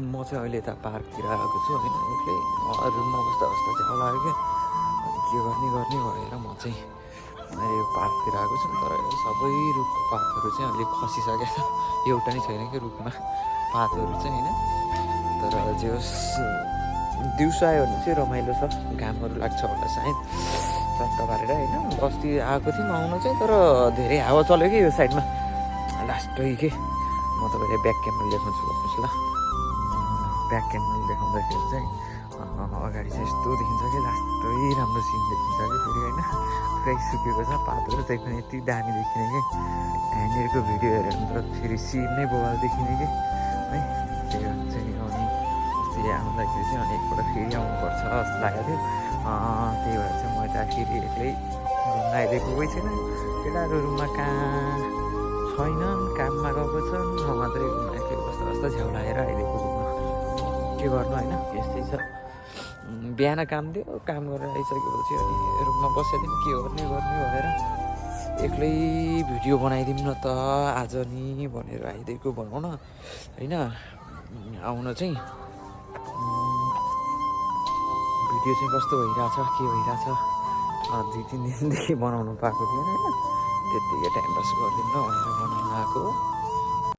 म चाहिँ अहिले यता पार्कतिर आएको छु होइन एक्लै रुममा बस्दा बस्दा चाहिँ लाग्यो क्या अनि के गर्ने भएर म चाहिँ यो पार्कतिर आएको छु तर सबै रुखको पातहरू चाहिँ अहिले खसिसकेको छ एउटा नै छैन कि रुखमा पातहरू चाहिँ होइन तर जे होस् दिउँसो आयो भने चाहिँ रमाइलो छ घामहरू लाग्छ होला सायद चट्ट पारेर होइन अस्ति आएको थियौँ आउनु चाहिँ तर धेरै हावा चल्यो कि यो साइडमा लास्टै के म तपाईँले ब्याक क्यामेरा देखाउँछु भन्नुहोस् ल ब्याक क्यामेरा देखाउँदाखेरि चाहिँ अगाडि चाहिँ यस्तो देखिन्छ कि लास्टै राम्रो सिन देखिन्छ कि फेरि होइन पुरै सुकेको छ पातहरू त्यही पनि यति दामी देखिने कि यहाँनिरको भिडियो हेऱ्यो भने त फेरि सिन नै बवाल देखिने कि है त्यही भएर चाहिँ अनि अस्ति आउँदाखेरि चाहिँ अनि एकपल्ट फेरि आउनुपर्छ जस्तो लागेको थियो त्यही भएर चाहिँ म त फेरि एक्लै रुममा आइदिएको कोही छैन केटाहरू रुममा कहाँ छैनन् काममा गएको छन् म मात्रै रुममा एक्लै बस्दा बस्दा झ्याउ लागेर आइदिएको रुममा के गर्नु होइन यस्तै छ बिहान काम थियो काम गरेर आइसकेपछि अनि रुममा बसेको थियौँ के गर्ने भएर एक्लै भिडियो बनाइदिउँ न त आज नि भनेर आइदिएको भनौँ न होइन आउन चाहिँ भिडियो चाहिँ कस्तो भइरहेछ के भइरहेछ 2-3 दिनदेखि बनाउनु पाएको थिएन होइन त्यत्तिकै टाइम पास गरिदिउँ न भनेर बनाउनु आएको